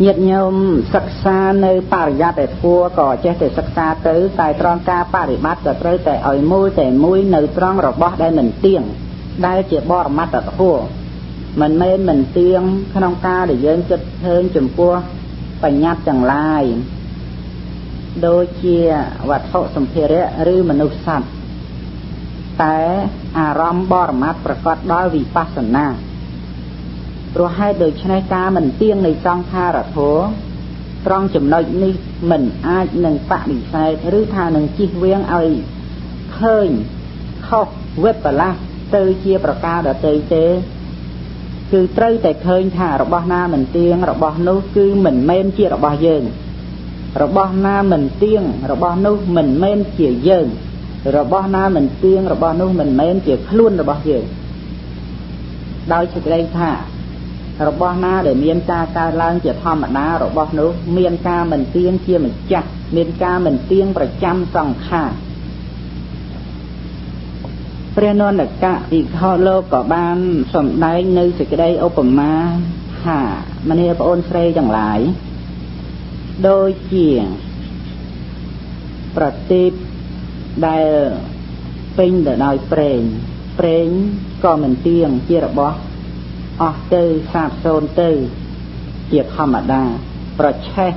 ញាតិញោមសិក្សានៅបរិយ័ត្តិធម៌ក៏ចេះតែសិក្សាទៅតែត្រង់ការបរិបត្តិក៏ត្រូវតែឲ្យមួយតែមួយនៅត្រង់របស់ដែលមិនទៀងដែលជាបរមត្តធម៌មិនមែនមិនទៀងក្នុងការដែលយើងគិតឃើញចំពោះបញ្ញត្តិទាំងឡាយដូចជាវត្ថុសម្ភារៈឬមនុស្សសត្វតែអារម្មណ៍បរមត្តប្រកបដោយវិបស្សនាព្រោះហេតុដូច្នេះការមិនទៀងនៃសង្ខារធម៌ត្រង់ចំណុចនេះមិនអាចនឹងបដិសេធឬថានឹងជិះវៀងឲ្យឃើញខុសវិបលាសទៅជាប្រការដទៃទេគឺត្រូវតែឃើញថារបស់ណាមិនទៀងរបស់នោះគឺមិនមែនជារបស់យើងរបស់ណាមិនទៀងរបស់នោះមិនមែនជាយើងរបស់ណាមិនទៀងរបស់នោះមិនមែនជាខ្លួនរបស់យើងដោយសេចក្តីថារបស់ណាដែលមានការកើតឡើងជាធម្មតារបស់នោះមានការមិនទៀងជាម្ចាស់មានការមិនទៀងប្រចាំសង្ខារព្រះនន្ទកៈភិក្ខុលោកក៏បានសម្ដែងនៅសេចក្តីឧបមាថាមនាប្អូនស្រីទាំងឡាយដូចជាប្រទីបដែលពេញទៅដោយប្រេងប្រេងក៏មិនទៀងជារបស់អស់ទៅសាបសូន្យទៅជាធម្មតាប្រឆេះ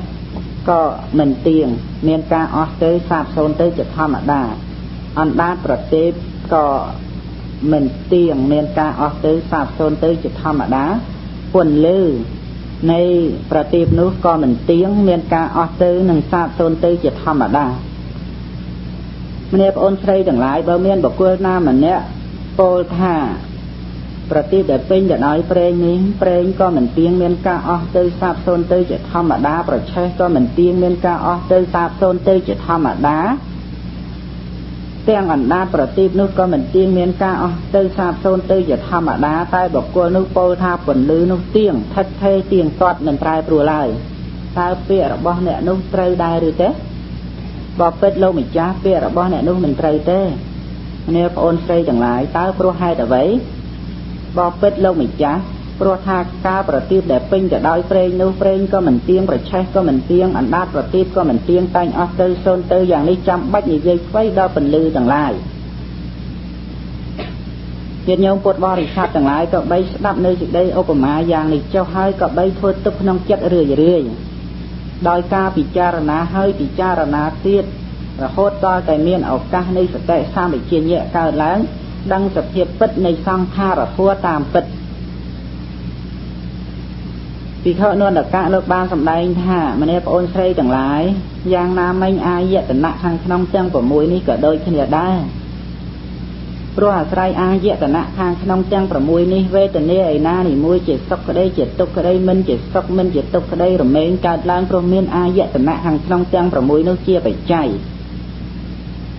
ក៏មិនទៀងមានការអស់ទៅសាបសូន្យទៅជាធម្មតាអណ្ដាតប្រទីបក៏មិនទៀងមានការអស់ទៅសាបសូន្យទៅជាធម្មតាពន្លឺនៃប្រទីបនោះក៏មិនទៀងមានការអស់ទៅនិងសាបសូន្យទៅជាធម្មតាម្នាក់ប្អូនស្រីទាំងឡាយបើមានបុគ្គលណាម្នាក់ពោលថាប្រទីបដែលពេញទៅដោយប្រេងនេះប្រេងក៏មិនទៀងមានការអស់ទៅសាបសូន្យទៅជាធម្មតាប្រឆេះក៏មិនទៀងមានការអស់ទៅសាបសូន្យទៅជាធម្មតាទាំងអណ្ដាតប្រទីបនោះក៏មិនទៀងមានការអស់ទៅសាបសូន្យទៅជាធម្មតាតែបុគ្គលនោះពោលថាពន្លឺនោះទៀងថិតថេរទៀងទាត់មិនប្រែប្រួលឡើយតើពាក្យរបស់អ្នកនោះត្រូវដែរឬទេបើពិតលោកម្ចាស់ពាក្យរបស់អ្នកនោះមិនត្រូវទេអ្នកប្អូនស្រីទាំងឡាយតើព្រោះហេតុអ្វីបើពិតលោកម្ចាស់ព្រោះថាការប្រទីបដែលពេញទៅដោយប្រេងនោះប្រេងក៏មិនទៀងប្រឆេះក៏មិនទៀងអណ្ដាតប្រទីបក៏មិនទៀងតែងអស់ទៅសូន្យទៅយ៉ាងនេះចាំបាច់និយាយអ្វីដល់ពន្លឺទាំងឡាយញាតិញោមពុទ្ធបរិស័ទទាំងឡាយក៏បីស្ដាប់នៅសេចក្តីឧបមាយ៉ាងនេះចុះហើយក៏បីធ្វើទុកក្នុងចិត្តរឿយរឿយដោយការពិចារណាហើយពិចារណាទៀតរហូតដល់តែមានឱកាសនៃសតិសម្បជញ្ញៈកើតឡើងដឹងសភាពពិតនៃសង្ខារធម៌តាមពិតភិក្ខុនន្ទកៈលោកបានសម្ដែងថាមនាប្អូនស្រីទាំងឡាយយ៉ាងណាមិញអាយតនៈខាងក្នុងទាំង6នេះក៏ដូចគ្នាដែរព្រោះអាស្រ័យអាយតនៈខាងក្នុងទាំង6នេះវេទនាឯណានីមួយជាសុខក្តីជាទុក្ខក្តីមិនជាសុខមិនជាទុក្ខក្តីរមែងកើតឡើងព្រោះមានអាយតនៈខាងក្នុងទាំង6នោះជាបច្ច័យ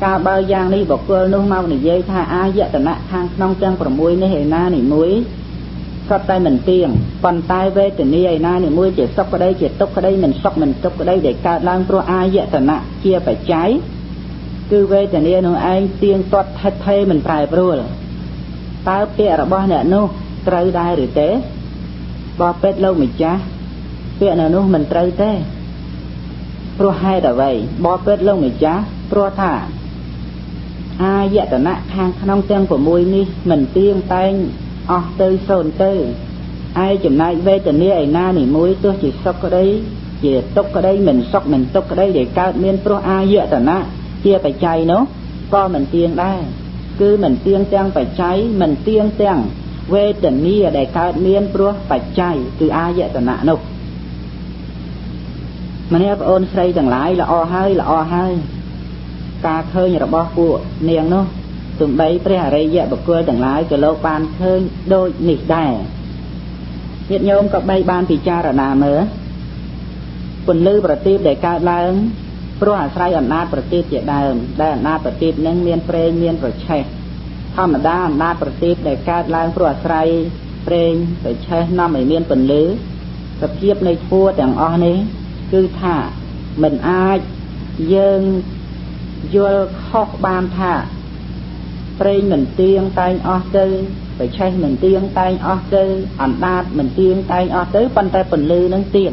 កាលបើយ៉ាងនេះបុគ្គលនោះមកនិយាយថាអាយតនៈខាងក្នុងទាំង6នេះឯណានីមួយសុទ្ធតែមិនទៀងប៉ុន្តែវេទនាឯណានីមួយជាសុខក្តីជាទុក្ខក្តីមិនសុខមិនទុក្ខក្តីដែលកើតឡើងព្រោះអាយតនៈជាបច្ច័យគឺវេទនានោះឯងទៀងទាត់ថិតថេរមិនប្រែប្រួលតើពាក្យរបស់អ្នកនោះត្រូវដែរឬទេបើពេទ្យលោកម្ចាស់ពាក្យនៅនោះមិនត្រូវទេព្រោះហេតុអ្វីបើពេទ្យលោកម្ចាស់ព្រោះថាអាយតនៈខាងក្នុងទាំង6នេះមិនទៀងតែងអស់ទៅសូន្យទៅឯចំណែកវេទនាឯណានីមួយទោះជាសុខក្តីជាទុក្ខក្តីមិនសុខមិនទុក្ខក្តីដែលកើតមានព្រោះអាយតនៈជាបច្ច័យនោះក៏មិនទៀងដែរគឺមិនទៀងទាំងបច្ច័យមិនទៀងទាំងវេទនាដែលកើតមានព្រោះបច្ច័យគឺអាយតនៈនោះម្នាក់ប្អូនស្រីទាំងឡាយល្អហើយល្អហើយការឃើញរបស់ពួកនាងនោះសំបីព្រះអរិយបុគ្គលទាំងឡាយក៏លោកបានឃើញដូចនេះដែរញាតិញោមក៏បីបានពិចារណាមើលពន្លឺប្រទីបដែលកើតឡើងព្រោះអាស្រ័យអណ្ដាតប្រទីបជាដើមដែលអណ្ដាតប្រទីបនឹងមានប្រេងមានប្រឆេះធម្មតាអណ្ដាតប្រទីបដែលកើតឡើងព្រោះអាស្រ័យប្រេងប្រឆេះនាំឲ្យមានពន្លឺសភាពនៃធัวទាំងអស់នេះគឺថាមិនអាចយើងយល់ខុសបានថាប្រេងមិនទៀងតែងអស់ទៅប្រឆេះមិនទៀងតែងអស់ទៅអណ្ដាតមិនទៀងតែងអស់ទៅប៉ុន្តែពន្លឺនឹងទៀង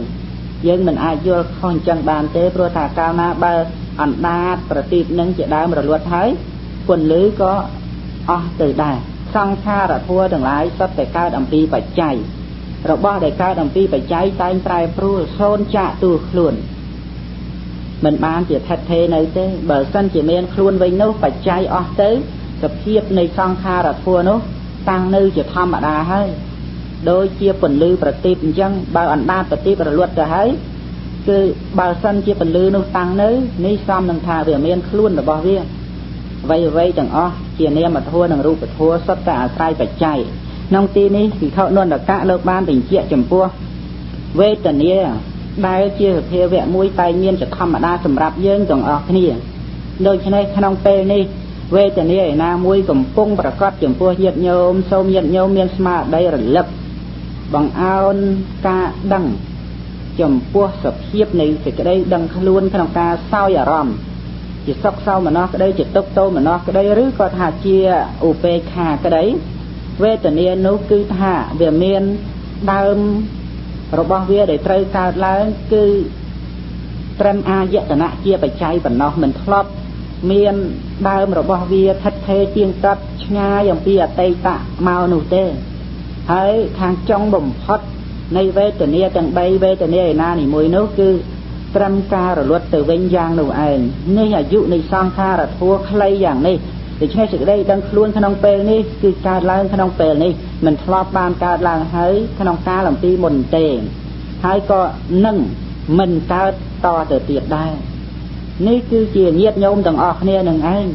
យើងមិនអាចយល់ខុសអញ្ចឹងបានទេព្រោះថាកាលណាបើអណ្ដាតប្រទីបនឹងជាដើមរលត់ហើយពន្លឺក៏អស់ទៅដែរសង្ខារធម៌ទាំងឡាយសុទ្ធតែកើតអំពីបច្ច័យរបស់ដែលកើតអំពីបច្ច័យតែងប្រែប្រួលសូន្យចាកទូខ្លួនមិនបានជាថិតថេរនៅទេបើសិនជាមានខ្លួនវិញនោះបច្ច័យអស់ទៅសភាពនៃសង្ខារធម៌នោះតាំងនៅជាធម្មតាហើយដូចជាពន្លឺប្រទីបអញ្ចឹងបើអណ្ដាតប្រទីបរលត់ទៅហើយគឺបើសិនជាពន្លឺនោះតាំងនៅនេះសមនឹងថាវាមានខ្លួនរបស់វាអ្វីអ្វីទាំងអស់ជានាមធម៌និងរូបធម៌សុទ្ធតែអាស្រ័យបច្ច័យក្នុងទីនេះភិក្ខុនន្តកៈលោកបានបញ្ជាក់ចំពោះវេទនាដែលជាសភាវៈមួយតែមានជាធម្មតាសម្រាប់យើងទាំងអស់គ្នាដូច្នេះក្នុងពេលនេះវេទនាឯណាមួយកំពុងប្រកបចំពោះញាតិញោមសូមញាតិញោមមានស្មារតីរលឹកបង្អោនការដឹងចំពោះសភាពនៃសេចក្តីដឹងខ្លួនក្នុងការសោយអារម្មណ៍ជាសុខសោមនស្សក្តីជាទុក្ខទោមនស្សក្តីឬក៏ថាជាឧបេក្ខាក្តីវេទនានោះគឺថាវាមានដើមរបស់វាដែលត្រូវកើតឡើងគឺត្រឹមអាយតនៈជាបច្ច័យប៉ុណ្ណោះមិនធ្លាប់មានដើមរបស់វាថិតថេរទៀងទាត់ឆ្ងាយអំពីអតីតមកនោះទេហើយខាងចុងបំផុតនៃវេទនាទាំង3វេទនាឯណានីមួយនោះគឺត្រឹមការរលត់ទៅវិញយ៉ាងនោះឯងនេះអាយុនៃសង្ខារធម៌ខ្លីយ៉ាងនេះដូច្នេះសេចក្តីដឹងខ្លួនក្នុងពេលនេះគឺកើតឡើងក្នុងពេលនេះមិនធ្លាប់បានកើតឡើងហើយក្នុងកាលអំពីមុនទេហើយក៏នឹងមិនកើតតទៅទៀតដែរនេះគឺជាញាតិញោមទាំងអស់គ្នានឹងឯង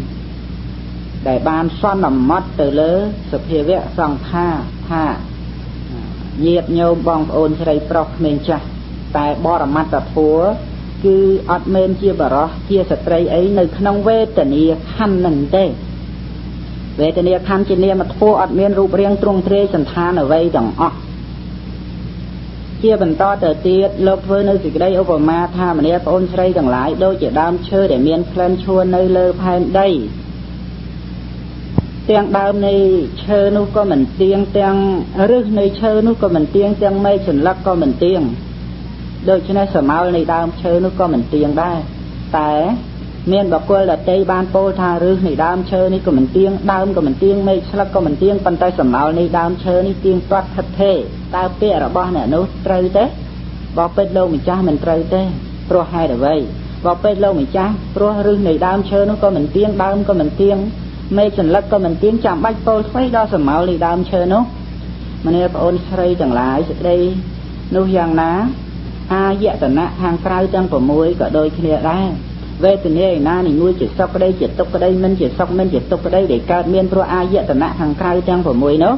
ដែលបានសន្មត់ទៅលើសភាវៈសង្ខារថាញាតិញោមបងប្អូនស្រីប្រុសក្មេងចាស់តែបរមត្តធម៌គឺអត់មែនជាបរោះជាស្ត្រីអីនៅក្នុងវេទនាខណ្ឌនឹងទេវេទនាខណ្ឌជានាមធម៌អត់មានរូបរាងទ្រង់ទ្រាយសន្តានអ្វីទាំងអស់ជាបន្តទៅទៀតលោកធ្វើនៅសេចក្តីឧបមាថាមនាប្អូនស្រីទាំងឡាយដូចជាដើមឈើដែលមានក្លិនឈួរនៅលើផែនដីទាំងដើមនៃឈើនោះក៏មិនទៀងទាំងឫសនៃឈើនោះក៏មិនទៀងទាំងមែកសន្លឹកក៏មិនទៀងដូច្នេះស្រមោលនៃដើមឈើនោះក៏មិនទៀងដែរតែមានបុគ្គលដទៃបានពោលថាឫសនៃដើមឈើនេះក៏មិនទៀងដើមក៏មិនទៀងមែកស្លឹកក៏មិនទៀងប៉ុន្តែស្រមោលនៃដើមឈើនេះទៀងទាត់ថិតថេរតើពាក្យរបស់អ្នកនោះត្រូវទេបើពេចលោកម្ចាស់មិនត្រូវទេព្រោះហេតុអ្វីបើពេចលោកម្ចាស់ព្រោះឫសនៃដើមឈើនោះក៏មិនទៀងដើមក៏មិនទៀងមែកសន្លឹកក៏មិនទៀងចាំបាច់ពោលស្វ័យដល់ស្រមោលនៃដើមឈើនោះមនាប្អូនស្រីទាំងឡាយសេចក្តីនោះយ៉ាងណាអាយតនៈខាងក្រៅទាំង6ក៏ដូចគ្នាដែរវេទនាឯណានីមួយជាសុខក្តីជាទុក្ខក្តីមិនជាសុខមិនជាទុក្ខក្តីដែលកើតមានព្រោះអាយតនៈខាងក្រៅទាំង6នោះ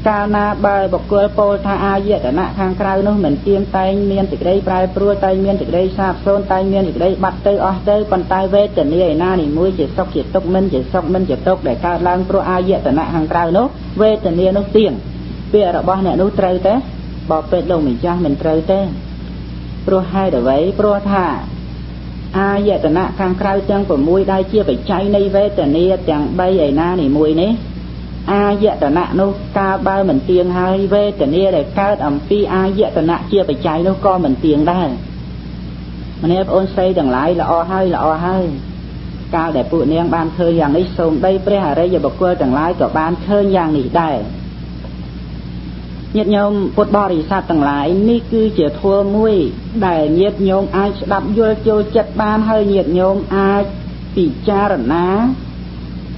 កាលណាបើបុគ្គលពោលថាអាយតនៈខាងក្រៅនោះមិនទៀងតែងមានសេចក្តីប្រែប្រួលតែងមានសេចក្តីសាបសូន្យតែងមានសេចក្តីបាត់ទៅអស់ទៅប៉ុន្តែវេទនាឯណានីមួយជាសុខជាទុក្ខមិនជាសុខមិនជាទុក្ខដែលកើតឡើងព្រោះអាយតនៈខាងក្រៅនោះវេទនានោះទៀងពាក្យរបស់អ្នកនោះត្រូវទេបើពេទ្យលោកម្ចាស់មិនត្រូវទេព្រោះហេតុអ្វីព្រោះថាអាយតនៈខាងក្រៅទាំង6ដែលជាបច្ច័យនៃវេទនាទាំង3ឯណានីមួយនេះអាយតនៈនោះកាលបើមិនទៀងហើយវេទនាដែលកើតអំពីអាយតនៈជាបច្ច័យនោះក៏មិនទៀងដែរម្នាក់ប្អូនស្រីទាំងឡាយល្អហើយល្អហើយកាលដែលពួកនាងបានឃើញយ៉ាងនេះសូមបីព្រះអរិយបុគ្គលទាំងឡាយក៏បានឃើញយ៉ាងនេះដែរញាតិញោមពុទ្ធបរិស័ទទាំងឡាយនេះគឺជាធម៌មួយដែលញាតិញោមអាចស្ដាប់យល់ចូលចិត្តបានហើយញាតិញោមអាចពិចារណា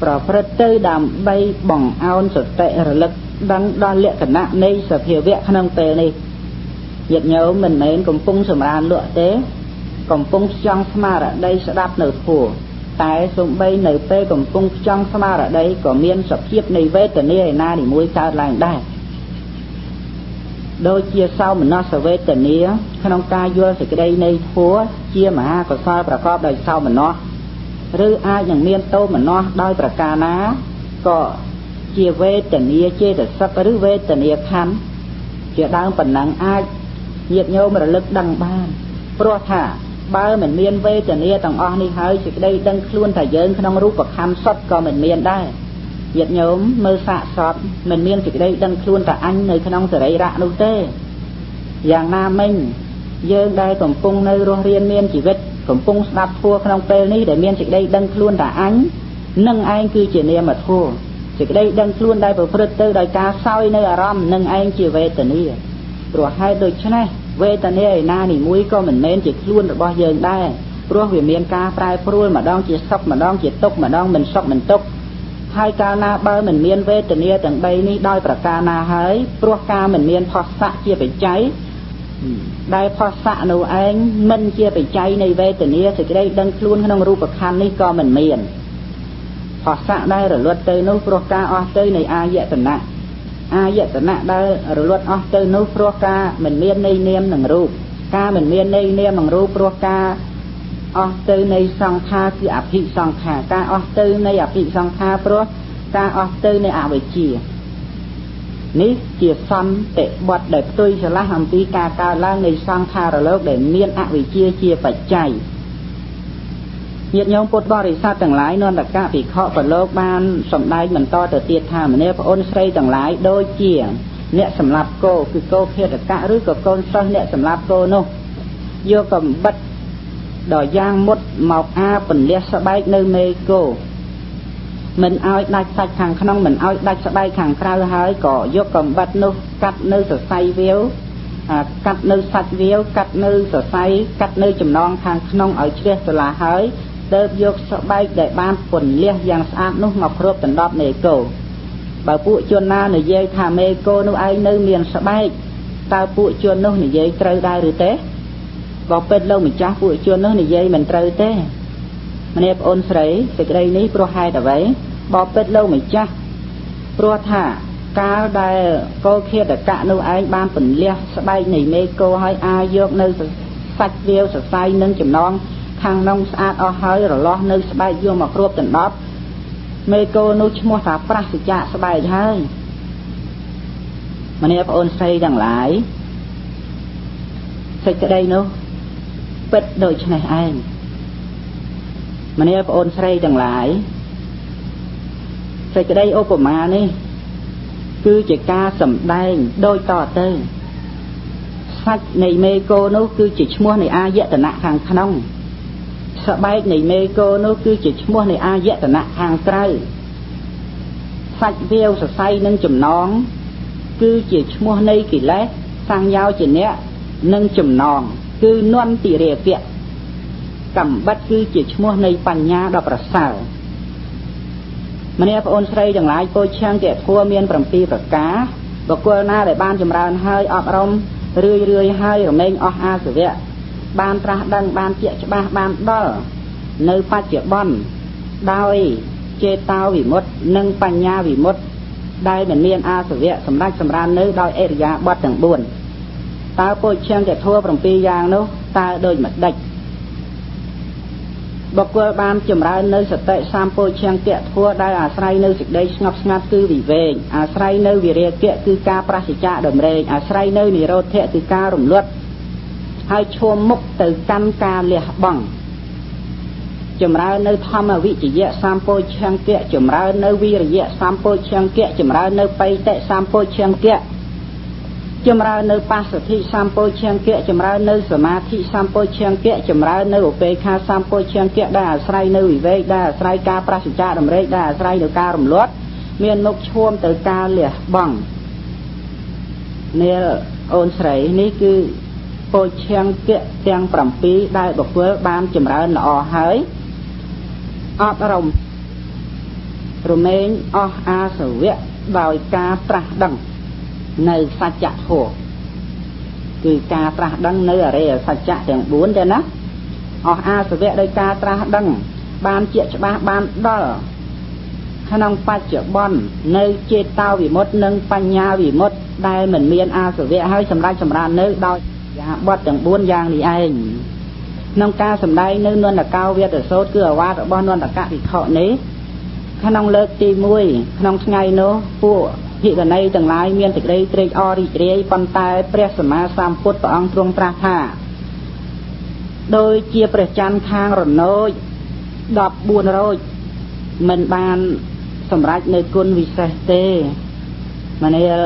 ប្រព្រឹត្តទៅដើម្បីបង្អោនសតិរលឹកដឹងដល់លក្ខណៈនៃសភាវៈក្នុងពេលនេះញាតិញោមមិនមែនកំពុងសម្រានលក់ទេកំពុងចង់ស្មារតីស្ដាប់នៅធម៌តែសូម្បីនៅពេលកំពុងចង់ស្មារតីក៏មានសភាពនៃវេទនាឯណានីមួយកើតឡើងដែរដូចជាសោមនស្សវេទនាក្នុងការយល់សេចក្តីនៃធម៌ជាមហាកុសលប្រកបដោយសោមនស្សឬអាចនឹងមានទោមនស្សដោយប្រការណាក៏ជាវេទនាចេតសិកឬវេទនាខណ្ឌជាដើមប៉ុណ្ណឹងអាចញាតិញោមរលឹកដឹងបានព្រោះថាបើមិនមានវេទនាទាំងអស់នេះហើយសេចក្តីដឹងខ្លួនថាយើងក្នុងរូបខណ្ឌសុទ្ធក៏មិនមានដែរញាតិញោមមើលសាកសពមិនមានសេចក្តីដឹងខ្លួនថាអញនៅក្នុងសរីរៈនោះទេយ៉ាងណាមិញ យើងដែលកំពុងនៅរស់រានមានជីវិតកំពុងស្ដាប់ធម៌ក្នុងពេលនេះដែលមានសេចក្តីដឹងខ្លួនថាអញនឹងឯងគឺជានាមធម៌សេចក្តីដឹងខ្លួនដែលប្រព្រឹត្តទៅដោយការសោយនៅអារម្មណ៍នឹងឯងជាវេទនាព្រោះហេតុដូច្នេះវេទនាឯណានីមួយក៏មិនមែនជាខ្លួនរបស់យើងដែរព្រោះវាមានការប្រែប្រួលម្ដងជាសុខម្ដងជាទុក្ខម្ដងមិនសុខមិនទុក្ខហើយកាលណាបើមិនមានវេទនាទាំង3នេះដោយប្រការណាហើយព្រោះការមិនមានផស្សៈជាបច្ច័យដែលផស្សៈនោះឯងមិនជាបច្ច័យនៃវេទនាសេចក្តីដឹងខ្លួនក្នុងរូបខណ្ឌនេះក៏មិនមានផស្សៈដែលរលត់ទៅនោះព្រោះការអស់ទៅនៃអាយតនៈអាយតនៈដែលរលត់អស់ទៅនោះព្រោះការមិនមាននៃនាមនិងរូបការមិនមាននៃនាមនិងរូបព្រោះការអស់ទៅនៃសង្ខារគឺអភិសង្ខារការអស់ទៅនៃអភិសង្ខារព្រោះការអស់ទៅនៃអវិជ្ជានេះជាសន្តិបត្តិដែលផ្ទុយស្រឡះអំពីការកើតឡើងនៃសង្ខារលោកដែលមានអវិជ្ជាជាបច្ច័យញាតិញោមពុទ្ធបរិស័ទទាំងឡាយនន្តកភិក្ខុប្រលោកបានសម្ដែងបន្តទៅទៀតថាមនាប្អូនស្រីទាំងឡាយដូចជាអ្នកសម្លាប់គោគឺគោឃាតកៈឬក៏កូនសិស្សអ្នកសម្លាប់គោនោះយកកំបិតដល់យ៉ាងមុតមកអាពន្លះស្បែកនៅមេគោមិនឲ្យដាច់សាច់ខាងក្នុងមិនឲ្យដាច់ស្បែកខាងក្រៅហើយក៏យកកំបិតនោះកាត់នៅសរសៃវាវកាត់នៅសាច់វាវកាត់នៅសរសៃកាត់នៅចំណងខាងក្នុងឲ្យជ្រះស្រឡះហើយទើបយកស្បែកដែលបានពន្លះយ៉ាងស្អាតនោះមកគ្របដណ្ដប់មេគោបើពួកជនណានិយាយថាមេគោនោះឯងនៅមានស្បែកតើពួកជននោះនិយាយត្រូវដែរឬទេបើពិតលោកម្ចាស់ពួកជននោះនិយាយមិនត្រូវទេម្នាក់ប្អូនស្រីសេចក្តីនេះព្រោះហេតុអ្វីបើពិតលោកម្ចាស់ព្រោះថាកាលដែលកោឃាតកៈនោះឯងបានពន្លះស្បែកនៃមេគោហើយអាយកនៅសាច់វាវសរសៃនិងចំណងខាងក្នុងស្អាតអស់ហើយរលាស់នៅស្បែកយកមកគ្របដណ្ដប់មេគោនោះឈ្មោះថាប្រសិជ្ជៈស្បែកហើយម្នាក់ប្អូនស្រីទាំងឡាយសេចក្តីនោះពិតដូច្នេះឯងម្នាក់ប្អូនស្រីទាំងឡាយសេចក្តីឧបមានេះគឺជាការសម្ដែងដូចតទៅសាច់នៃមេគោនោះគឺជាឈ្មោះនៃអាយតនៈខាងក្នុងស្បែកនៃមេគោនោះគឺជាឈ្មោះនៃអាយតនៈខាងក្រៅសាច់វាវសរសៃនិងចំណងគឺជាឈ្មោះនៃកិលេសសង្យោជាអ្នកនិងចំណងគឺនន្តិរាគៈកំបិតគឺជាឈ្មោះនៃបញ្ញាដ៏ប្រសើរម្នាក់ប្អូនស្រីទាំងឡាយពោឆាំងកៈធัวមាន7ប្រការបុគ្គលណាដែលបានចម្រើនហើយអប់រំរឿយរឿយហើយរមែងអស់អាសវៈបានត្រាស់ដឹងបានជាក់ច្បាស់បានដល់នៅបច្ចុប្បន្នដោយចេតោវិមុតនិងបញ្ញាវិមុតដែលមិនមានអាសវៈសម្រាប់សម្រាននៅដោយអរិយាបថទាំង4តើពោឆាំងកៈធัว7យ៉ាងនោះតើដូចម្ដេចបុគ្គលបានចម្រើននៅសតិសម្ពោឆង្គៈធัวដែលអាស្រ័យនៅសេចក្តីស្ងប់ស្ងាត់គឺវិវេកអាស្រ័យនៅវិរាគៈគឺការប្រសិជ្ជៈដំរែកអាស្រ័យនៅនិរោធៈគឺការរំលត់ហើយឈួមមុខទៅកាន់ការលះបង់ចម្រើននៅធម្មវិជ្ជៈសម្ពោឆង្គៈចម្រើននៅវិរិយៈសម្ពោឆង្គៈចម្រើននៅបៃតិសម្ពោឆង្គៈចម្រើននៅបាសទ្ធិសម្ពោឆង្គៈចម្រើននៅសមាធិសម្ពោឆង្គៈចម្រើននៅឧបេក្ខាសម្ពោឆង្គៈដែលអាស្រ័យនៅវិវេកដែលអាស្រ័យការប្រសិជ្ជៈដំរេកដែលអាស្រ័យនៅការរំលត់មានមុខឈួមទៅការលះបង់នាលអូនស្រីនេះគឺពោឆង្គៈទាំង7ដែលបុគ្គលបានចម្រើនល្អហើយអប់រំរមែងអស់អាសវៈដោយការត្រាស់ដឹងនៅសច្ចធម៌គឺការត្រាស់ដឹងនៅអរិយសច្ចៈទាំង4ទេណាអស់អាសវៈដោយការត្រាស់ដឹងបានជាក់ច្បាស់បានដល់ក្នុងបច្ចុប្បន្ននៅចេតោវិមុតនិងបញ្ញាវិមុតដែលមិនមានអាសវៈហើយសម្រាប់សម្រាននៅដោយយាបទទាំង4យ៉ាងនេះឯងក្នុងការសម្ដែងនៅនន្តកោវេទសោតគឺអាវាតរបស់នន្តកភិក្ខុនេះក្នុងលើកទី1ក្នុងថ្ងៃនោះពួកភិក្ខុនីទាំងឡាយមានសេចក្តីត្រេកអររីករាយប៉ុន្តែព្រះសម្មាសម្ពុទ្ធព្រះអង្គទ្រង់ត្រាស់ថាដូចជាព្រះច័ន្ទខាងរណោច14រោចមិនបានសម្រេចនៅគុណវិសេសទេមនាល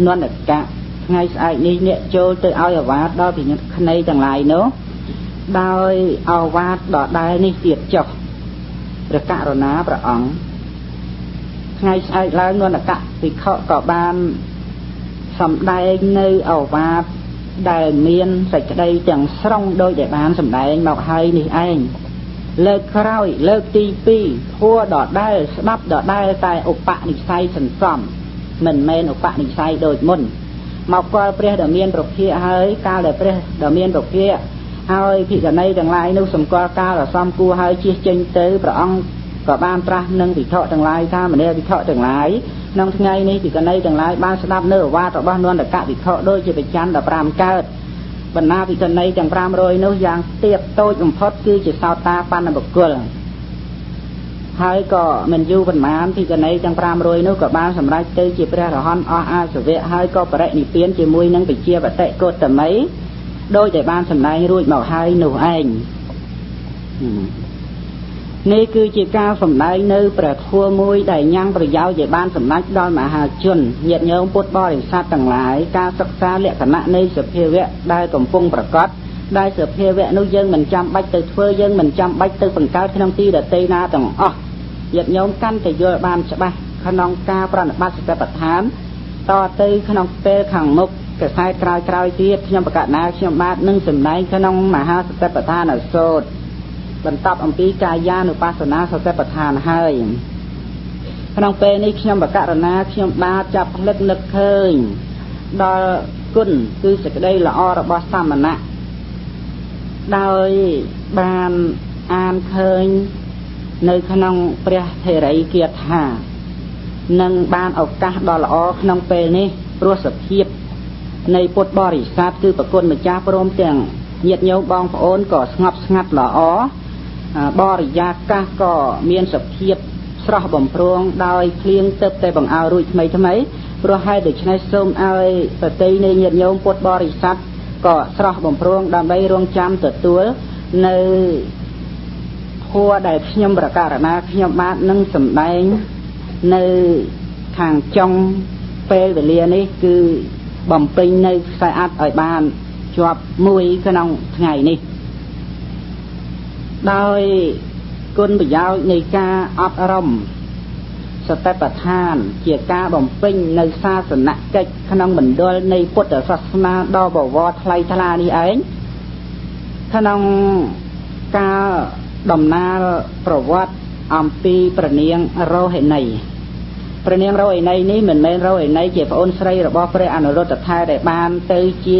នន្តកៈ ថ្ងៃស្អែកនេះអ្នកចូលទៅឲ្យអាវាតដល់ភិក្ខុទាំងឡាយនោះដោយអាវាតដដែលនេះទៀតចុះព្រះករុណាព្រះអង្គថ្ងៃស្អែកឡើងនន្តកភិក្ខុក៏បានសម្ដែងនៅអាវាតដែលមានសេចក្តីទាំងស្រុងដោយដែលបានសម្ដែងមកហើយនេះឯងលើកក្រោយលើកទី2ធัวដដែលស្ដាប់ដដែលតែឧបនិស្ស័យសន្សំមិនមែនឧបនិស្ស័យដូចមុនមកគាល់ព្រះដ៏មានប្រភាហើយកាលដែលព្រះដ៏មានប្រភាហើយភិក្ខុនីទាំងឡាយនោះសម្គាល់កាលដ៏សមគួរហើយជៀសចេញទៅព្រះអង្គក៏បានត្រាស់នឹងភិក្ខុទាំងឡាយថាមនាភិក្ខុទាំងឡាយក្នុងថ្ងៃនេះភិក្ខុនីទាំងឡាយបានស្ដាប់នៅឱវាទរបស់នន្តកភិក្ខុដូចជាប្រច័ន15កើតបណ្ដាភិក្ខុនីទាំង500នោះយ៉ាងទាបតូចបំផុតគឺជាសោតាបណ្ណបុគ្គលហើយក៏មិនយូរប៉ុន្មានភិក្ខុនីទាំង500នោះក៏បានសម្រេចទៅជាព្រះរហន្តអស់អាសវៈហើយក៏បរិនិព្វានជាមួយនឹងវិជាបតិកោតមីដោយដែលបានសម្ដែងរួចមកហើយនោះឯងនេះគឺជាការសម្ដែងនៅព្រះធម៌មួយដែលញ៉ាំងប្រយោជន៍ឲ្យបានសម្រេចដល់មហាជនញាតិញោមពុទ្ធបរិស័ទទាំងឡាយការសិក្សាលក្ខណៈនៃសភាវៈដែលកំពុងប្រកបដែលសភាវៈនោះយើងមិនចាំបាច់ទៅធ្វើយើងមិនចាំបាច់ទៅបង្កើតក្នុងទីដទៃណាទាំងអស់ញាតិញោមកាន់តែយល់បានច្បាស់ក្នុងការប្រតិបត្តិសតិប្បដ្ឋានតទៅក្នុងពេលខាងមុខកសែក្រោយក្រោយទៀតខ្ញុំប្រកាសណាខ្ញុំបាទនឹងសម្ដែងក្នុងមហាសតិប្បដ្ឋានសូត្របន្តអំពីកាយានុបស្សនាសតិប្បដ្ឋានហើយក្នុងពេលនេះខ្ញុំបករណាខ្ញុំបាទចាប់ផ្លឹកនឹកឃើញដល់គុណគឺសេចក្តីល្អរបស់សមណៈដោយបានអានឃើញនៅក្នុងព្រះថេរីគាថានិងបានឱកាសដ៏ល្អក្នុងពេលនេះព្រោះសភាពនៃពុទ្ធបរិស័ទគឺប្រគុណម្ចាស់ព្រមទាំងញាតិញោមបងប្អូនក៏ស្ងប់ស្ងាត់ល្អបរិយាកាសក៏មានសភាពស្រស់បំព្រងដោយភ្លៀងទឹកតែបង្អើរួចថ្មីថ្មីព្រោះហេតុដូច្នេះសូមឲ្យប្រតិនៃញាតិញោមពុទ្ធបរិស័ទក៏ស្រស់បំព្រងដើម្បីរងចាំទទួលនៅធម៌ដែលខ្ញុំប្រកាសណាខ្ញុំបាទនឹងសម្ដែងនៅខាងចុងពេលវេលានេះគឺបំពេញនៅខ្សែអត្ថឲ្យបានជាប់មួយក្នុងថ្ងៃនេះដោយគុណប្រយោជន៍នៃការអប់រំសតិប្បដ្ឋានជាការបំពេញនៅសាសនកិច្ចក្នុងមណ្ឌលនៃពុទ្ធសាសនាដ៏បវរថ្លៃថ្លានេះឯងក្នុងការដំណើរប្រវត្តិអំពីព្រះនាងរោហិនីព្រះនាងរោហិនីនេះមិនមែនរោហិនីជាប្អូនស្រីរបស់ព្រះអនុរុទ្ធថេរដែលបានទៅជា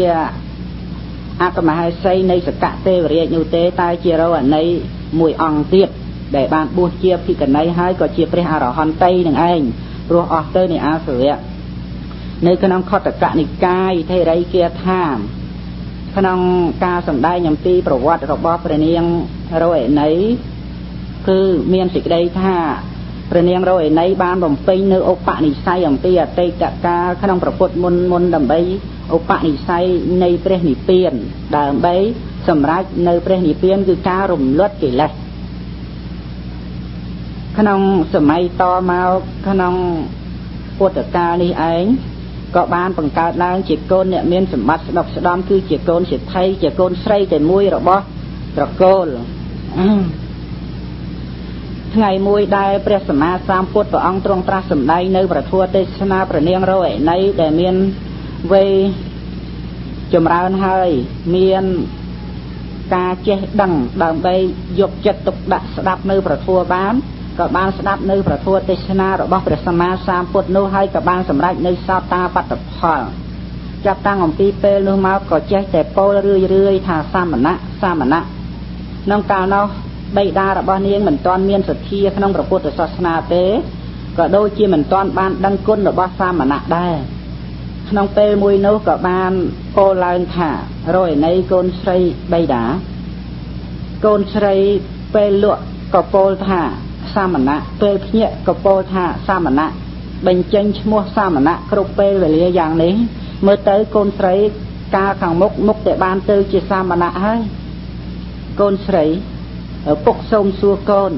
អគ្គមហេសីនៃសកទេវរាជនោះទេតែជារោហិនីមួយអង្គទៀតដែលបានបួសជាភិក្ខុនីហើយក៏ជាព្រះអរហន្តីនឹងឯងព្រោះអស់ទៅនៃអាសវៈនៅក្នុងខុទ្ទកនិកាយថេរីគាថាក្នុងការសម្ដែងអំពីប្រវត្តិរបស់ព្រះនាងរោហិនីគឺមានសេចក្តីថាព្រះនាងរោហិនីបានបំពេញនៅឧបនិស្ស័យអំពីអតីតកាលក្នុងប្រពុតមុនមុនដើម្បីឧបនិស្ស័យនៃព្រះនិព្វានដើម្បីសម្រេចនៅព្រះនិព្វានគឺការរំលត់កិលេសក្នុងសម័យតមកក្នុងពុទ្ធកាលនេះឯងក៏បានបង្កើតឡើងជាកូនអ្នកមានសម្បត្តិស្ដុកស្ដំគឺជាកូនសេដ្ឋីជាកូនស្រីតែមួយរបស់ត្រកូលថ្ងៃមួយដែលព្រះសម្មាសម្ពុទ្ធព្រះអង្គទ្រង់ត្រាស់សម្ដែងនៅព្រះធម៌ទេសនាព្រះនាងរោហិនីដែលមានវ័យចម្រើនហើយមានការចេះដឹងដើម្បីយកចិត្តទុកដាក់ស្ដាប់នៅព្រះធម៌បានក៏បានស្ដាប់នៅព្រះធម៌ទេសនារបស់ព្រះសម្មាសម្ពុទ្ធនោះហើយក៏បានសម្រេចនៅសោតាបត្តផលចាប់តាំងអំពីពេលនោះមកក៏ចេះតែពោលរឿយរឿយថាសមណៈសមណៈក្នុងកាលនោះបិតារបស់នាងមិនទាន់មានសទ្ធាក្នុងព្រះពុទ្ធសាសនាទេក៏ដូចជាមិនទាន់បានដឹងគុណរបស់សមណៈដែរក្នុងពេលមួយនោះក៏បានពោលឡើងថារោហិនីកូនស្រីបិតាកូនស្រីពេលលក់ក៏ពោលថាសមណៈពេលភ្ញាក់ក៏ពោលថាសមណៈបញ្ចេញឈ្មោះសមណៈគ្រប់ពេលវេលាយ៉ាងនេះមើលទៅកូនស្រីកាលខាងមុខមុខតែបានទៅជាសមណៈហើយកូនស្រីឪពុកសូមសួរកូន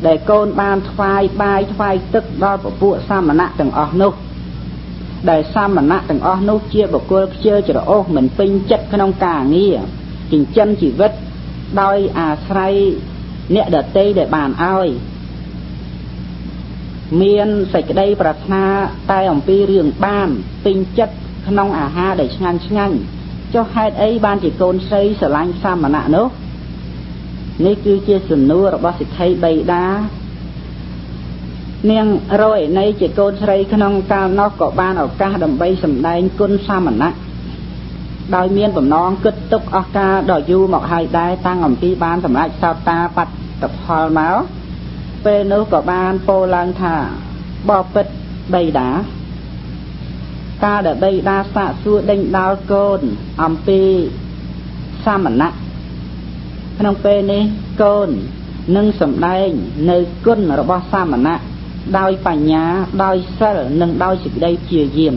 ដែលកូនបានថ្វាយបាយថ្វាយទឹកដល់ពពួកសមណៈទាំងអស់នោះ ដែលសាមណៈទាំងអស់នោះជាបុគ្គលខ្ជិលច្រអូសមិនពេញចិត្តក្នុងការងារចិញ្ចឹមជីវិតដោយអាស្រ័យអ្នកដទៃដែលបានឲ្យមានសេចក្តីប្រាថ្នាតែអំពីរឿងបានពេញចិត្តក្នុងអាហារដែលឆ្ងាញ់ឆ្ងាញ់ចុះហេតុអីបានជាកូនស្រីស្រឡាញ់សាមណៈនោះនេះគឺជាសំណួររបស់សិទ្ធិបិតានាងរយនៃជាកូនស្រីក្នុងកាលនោះក៏បានឱកាសដើម្បីសម្ដែងគុណសាមណៈដោយមានបំណងគិតទុកអស់កាលដ៏យូរមកហើយដែរតាំងអំពីបានសម្រេចសោតាបត្តផលមកពេលនោះក៏បានពោលឡើងថាបបិទ្ធបិតាកាលដែលបិតាសាកសួរដេញដោលកូនអំពីសាមណៈក្នុងពេលនេះកូននឹងសម្ដែងនៅគុណរបស់សាមណៈដោយបញ្ញាដោយសិលនិងដោយសេចក្តីព្យាយាម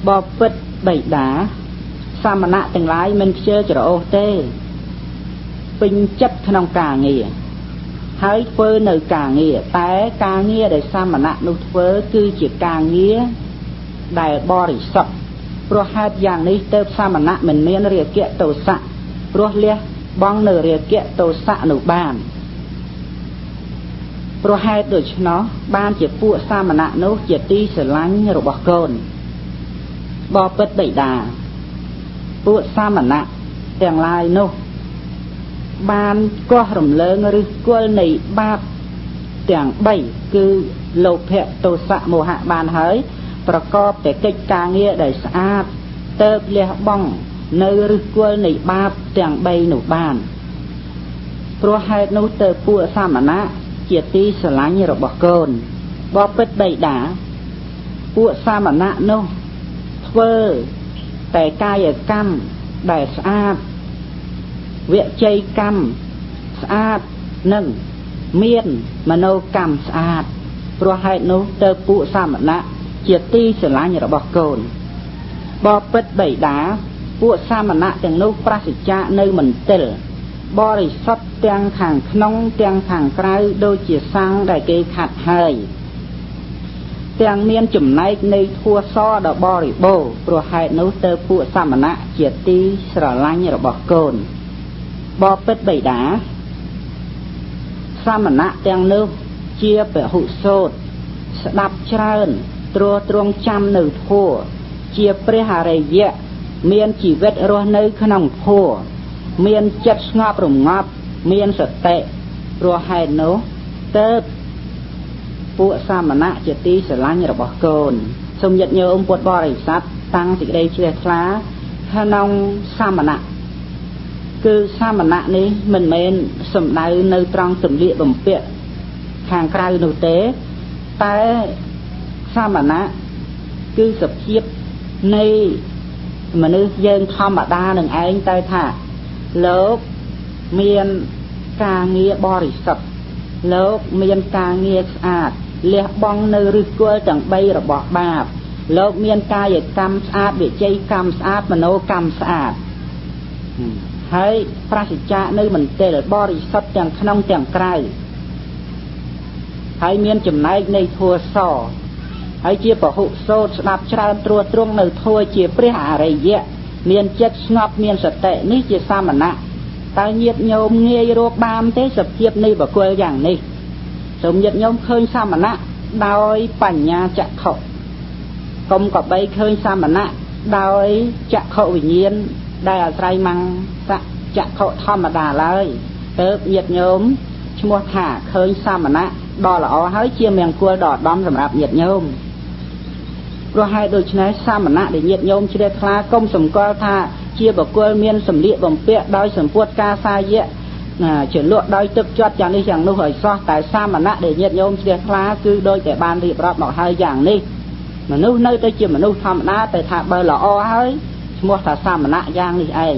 បបិទ្ធបិតាសាមណៈទាំងឡាយមិនខ្ជិលច្រអូសទេពេញចិត្តក្នុងការងារហើយធ្វើនៅការងារតែការងារដែលសាមណៈនោះធ្វើគឺជាការងារដែលបរិសុទ្ធព្រោះហេតុយ៉ាងនេះទើបសាមណៈមិនមានរាគៈទោសៈព្រោះលះបង់នៅរាគៈទោសៈនោះបានព្រោះហេតុដូច្នោះបានជាពួកសាមណៈនោះជាទីស្រឡាញ់របស់កូនបបិទ្ធបិតាពួកសាមណៈទាំងឡាយនោះបានកោះរំលើងឬគល់នៃបាបទាំង3គឺលោភៈទោសៈមោហៈបានហើយប្រកបតែកិច្ចការងារដែលស្អាតទៅលះបង់នៅឫសគល់នៃបាបទាំង3នោះបានព្រោះហេតុនោះទៅពួកសាមណៈជាទីស្រឡាញ់របស់កូនបបិទ្ធបិតាពួកសាមណៈនោះធ្វើតែកាយកម្មដែលស្អាតវជ័យកម្មស្អាតនិងមានមโนកម្មស្អាតព្រោះហេតុនោះទៅពួកសាមណៈជាទីស្រឡាញ់របស់កូនបបិទ្ធបិតាពួកសាមណៈទាំងនោះប្រសិជ្ជៈនៅមន្ទិលបរិសុទ្ធទាំងខាងក្នុងទាំងខាងក្រៅដូចជាសាំងដែលគេខាត់ហើយទាំងមានចំណែកនៃធัวសដ៏បរិបូរណ៍ព្រោះហេតុនោះទៅពួកសាមណៈជាទីស្រឡាញ់របស់កូនបបិទ្ធបិតាសាមណៈទាំងនោះជាពហុសោតស្ដាប់ច្រើនទ្រទ្រង់ចាំនៅធัวជាព្រះអរិយៈមានជីវិតរស់នៅក្នុងធัวមានចិត្តស្ងប់រងាប់មានសតិព្រោះហេតុនោះទៅពួកសាមណៈជាទីស្រឡាញ់របស់កូនសូមញាតិញោមពុទ្ធបរិស័ទតាំងសេចក្តីជ្រះថ្លាក្នុងសាមណៈគឺសាមណៈនេះមិនមែនសំដៅនៅត្រង់សម្លៀកបំពាក់ខាងក្រៅនោះទេតែសាមណៈគឺសភាពនៃមនុស្សយើងធម្មតានឹងឯងតែថាលោកមានការងារបរិសុទ្ធលោកមានការងារស្អាតលះបង់នៅឫសគល់ទាំង3របស់បាបលោកមានកាយកម្មស្អាតវិជ័យកម្មស្អាតមโนកម្មស្អាតហើយប្រសិជ្ជៈនៅមន្ទិលបរិសុទ្ធទាំងក្នុងទាំងក្រៅហើយមានចំណែកនៃធัวសហើយជាពហុសោតស្ដាប់ច្រើនត្រួសត្រងនៅធัวជាព្រះអរិយៈមានចិត្តស្ងប់មានសតិនេះជាសាមណៈតើញាតិញោមងាយរកបានទេសភាពនៃបុគ្គលយ៉ាងនេះសូមញាតិញោមឃើញសាមណៈដោយបញ្ញាចក្ខុកុំក៏បីឃើញសាមណៈដោយចក្ខុវិញ្ញាណដែលអាស្រ័យមង្សចក្ខុធម្មតាឡើយទើបញាតិញោមឈ្មោះថាឃើញសាមណៈដ៏ល្អហើយជាមង្គលដ៏ឧត្តមសម្រាប់ញាតិញោមព្រោះហេតុដូច្នេះសាមណៈដែលញាតិញោមជ្រះថ្លាកុំសម្គាល់ថាជាបុគ្គលមានសម្លៀកបំពាក់ដោយសម្ពុតការសាយៈជាលក់ដោយទឹកជាត់យ៉ាងនេះយ៉ាងនោះឲ្យសោះតែសាមណៈដែលញាតិញោមជ្រះថ្លាគឺដូចតែបានរៀបរាប់មកហើយយ៉ាងនេះមនុស្សនៅតែជាមនុស្សធម្មតាតែថាបើល្អហើយឈ្មោះថាសាមណៈយ៉ាងនេះឯង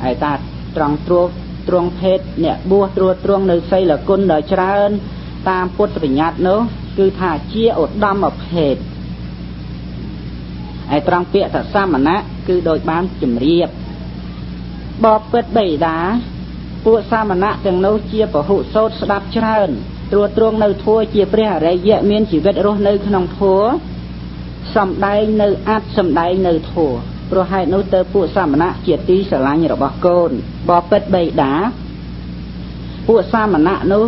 ហើយតាត្រង់ទ្រង់ភេទអ្នកបួសទ្រទ្រង់នៅសីលគុណដ៏ច្រើនតាមពុទ្ធបញ្ញត្តិនោះគឺថាជាឧត្តមភេទឯត្រង់ពាក្យថាសាមណៈគឺដូចបានជម្រាបបបិទ្ធបិតាពួកសាមណៈទាំងនោះជាពហុសោតស្ដាប់ច្រើនត្រួតត្រងនៅធัวជាព្រះអរិយៈមានជីវិតរស់នៅក្នុងធัว សំដែងនៅអត្តសំដែងនៅធម៌ព្រោះហេតុនោះទៅពួកសមណៈជាទីស្រឡាញ់របស់កូនបពិតបិតាពួកសមណៈនោះ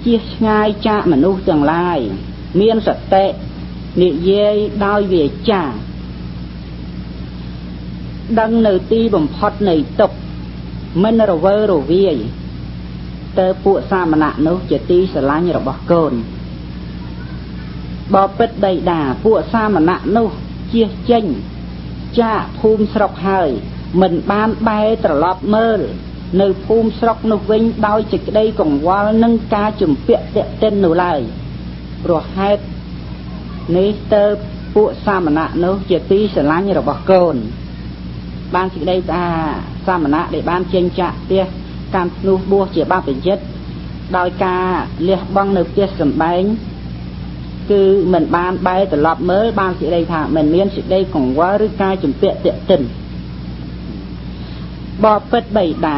ជាឆ្ងាយចាកមនុស្សទាំងឡាយមានសតិនិយាយដោយវាចាដឹងនៅទីបំផុតនៃទុក្ខមិនរវើរវាយទៅពួកសមណៈនោះជាទីស្រឡាញ់របស់កូនបពិតបិតាពួកសមណៈនោះជៀសចេញចាកភូមិស្រុកហើយមិនបានបែរត្រឡប់មើលនៅភូមិស្រុកនោះវិញដោយសេចក្តីកង្វល់នឹងការជំពាក់ទាក់ទិននោះឡើយព្រោះហេតុនេះទៅពួកសមណៈនោះជាទីស្រឡាញ់របស់កូនបានសេចក្តីថាសមណៈដែលបានចេញចាកផ្ទះតាមភ្នោះបួសជាបព្វជិតដោយការលះបង់នៅផ្ទះសម្បែងគឺមិនបានបែរត្រឡប់មើលបានសេចក្តីថាមិនមានសេចក្តីកង្វល់ឬការជំពាក់ទាក់ទិនបពិតបិតា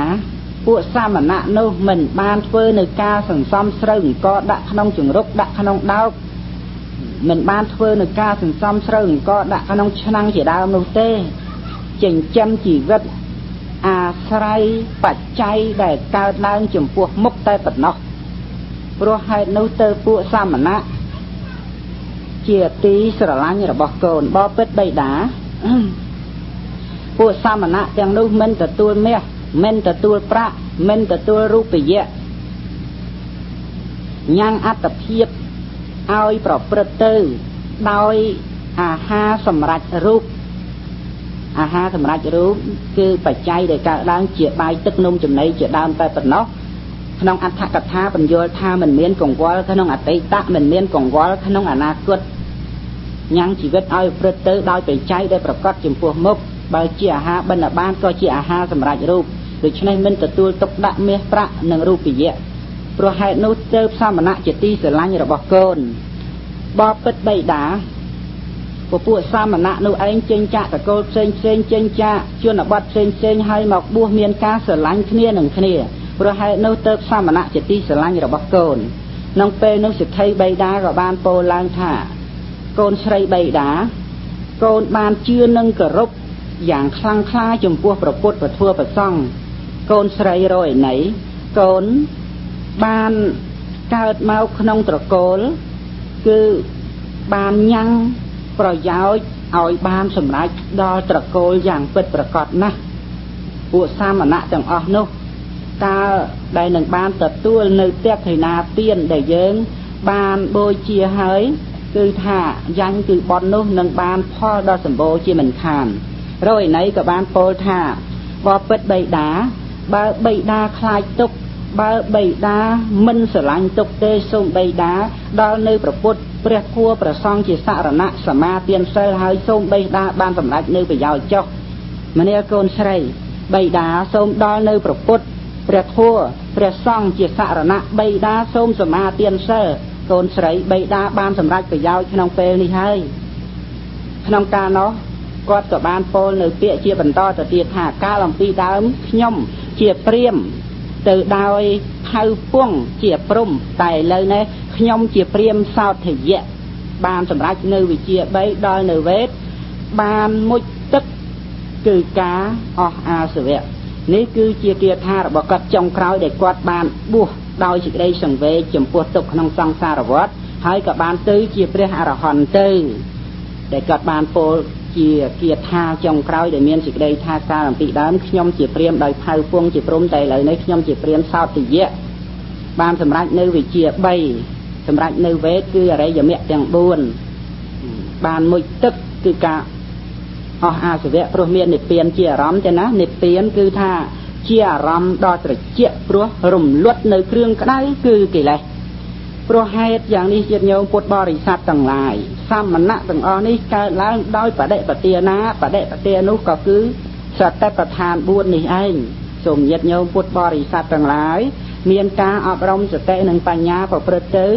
ពួកសមណៈនោះមិនបានធ្វើនៅការសន្សំស្រូវអង្គដាក់ក្នុងចង្រុកដាក់ក្នុងដោកមិនបានធ្វើនៅការសន្សំស្រូវអង្គដាក់ក្នុងឆ្នាំងជាដើមនោះទេចិញ្ចឹមជីវិតអាស្រ័យបច្ច័យដែលកើតឡើងចំពោះមុខតែប៉ុណ្ណោះព្រោះហេតុនោះទៅពួកសមណៈជាទីស្រឡាញ់របស់កូនបពិតបិតាពួកសមណៈទាំងនោះមិនទទួលមាសមិនទទួលប្រាក់មិនទទួលរូបយៈញ៉ាំងអត្តភាពឲ្យប្រព្រឹត្តទៅដោយអាហារសម្រាប់រូបអាហារសម្រាប់រូបគឺបច្ច័យដែលកើតឡើងជាបាយទឹកនំចំណីជាដើមតែប៉ុណ្ណោះក្នុងអត្ថកថាបញ្យល់ថាមិនមានកង្វល់ក្នុងអតីតមិនមានកង្វល់ក្នុងអនាគតញ៉ាំងជីវិតឲ្យប្រព្រឹត្តទៅដោយបច្ច័យដែលប្រកបចំពោះមុខបើជាអាហារបិណ្ឌបាតក៏ជាអាហារសម្រាប់រូបដូច្នេះមិនទទួលទុកដាក់មាសប្រាក់និងរូបយៈព្រោះហេតុនោះទៅសមណៈជាទីស្រឡាញ់របស់កូនបពិតបិតាពួកសមណៈនោះឯងចេញចាកតកូលផ្សេងផ្សេងចេញចាកជនបទផ្សេងផ្សេងហើយមកបួសមានការស្រឡាញ់គ្នានឹងគ្នាព្រោះហេតុនោះទៅសមណៈជាទីស្រឡាញ់របស់កូនក្នុងពេលនោះសិទ្ធិបិតាក៏បានពោលឡើងថាកូនស្រីបិតាកូនបានជឿនឹងគោរពយ៉ាងខ្លាំងក្លាចំពោះព្រះពុទ្ធព្រះធម៌ព្រះសង្ឃកូនស្រីរយណីកូនបានកើតមកក្នុងត្រកូលគឺបានញ៉ាំងប្រយោជន៍ឲ្យបានសម្រេចដល់ត្រកូលយ៉ាងពិតប្រាកដណាស់ពួកសមណៈទាំងអស់នោះតើដែលនឹងបានទទួលនៅទក្ខិណាទានដែលយើងបានបូជាហើយគឺថាយ៉ាញ់គឺបុណ្យនោះនឹងបានផលដ៏សម្បូរជាមិនខានរយណីក៏បានពោលថាបពិតបិតាបើបិតាខ្លាចទុក្ខបើបិតាមិនស្រឡាញ់ទុក្ខទេសូមបិតាដល់នៅព្រះពុទ្ធព្រះធម៌ព្រះសង្ឃជាសរណៈសមាទានសិលហើយសូមបិតាបានសម្រេចនៅប្រយោជន៍ចុះមនាលកូនស្រីបិតាសូមដល់នៅព្រះពុទ្ធព្រះធម៌ព្រះសង្ឃជាសរណៈបិតាសូមសមាទានសិលកូនស្រីបិតាបានសម្រេចប្រយោជន៍ក្នុងពេលនេះហើយក្នុងកាលនោះគាត់ក៏បានពោលនៅពាក្យជាបន្តទៅទៀតថាកាលអំពីដើមខ្ញុំជាព្រាមទៅដោយផៅពងជាព្រំតែឥឡូវនេះខ្ញុំជាព្រាមសោធយៈបានសម្រេចនៅវិជា3ដល់នៅវេទបានមុជទឹកគឺការអស់អាសវៈនេះគឺជាគាថារបស់គាត់ចុងក្រោយដែលគាត់បានបួសដោយសេចក្តីសង្វេគចំពោះទុក្ខក្នុងសង្សារវដ្តហើយក៏បានទៅជាព្រះអរហន្តទៅដែលគាត់បានពោលជាគាថាចុងក្រោយដែលមានសេចក្តីថាកាលអំពីដើមខ្ញុំជាព្រាមដោយផៅពងជាព្រំតែឥឡូវនេះខ្ញុំជាព្រាមសោទយៈបានសម្រេចនៅវិជា3សម្រេចនៅវេទគឺអរិយមគ្គទាំង4បានមុជទឹកគឺការអស់អាសវៈព្រោះមាននិព្វានជាអារម្មណ៍ទេណានិព្វានគឺថាជាអារម្មណ៍ដ៏ត្រជាក់ព្រោះរំលត់នៅគ្រឿងក្តៅគឺកិលេសព្រោះហេតុយ៉ាងនេះញាតិញោមពុទ្ធបរិស័ទទាំងឡាយសមណៈទាំងអស់នេះកើតឡើងដោយបដិបទានាបដិបទានោះក៏គឺសតិប្បដ្ឋាន4នេះឯងសូមញាតិញោមពុទ្ធបរិស័ទទាំងឡាយមានការអប់រំសតិនិងបញ្ញាប្រព្រឹត្តទៅ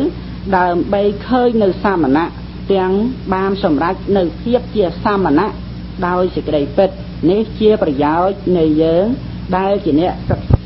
ដើម្បីឃើញនៅសមណៈទាំងបានសម្រេចនៅភាពជាសមណៈដោយសេចក្តីពិតនេះជាប្រយោជន៍នៃយើងដែលជាអ្នកសិក្សា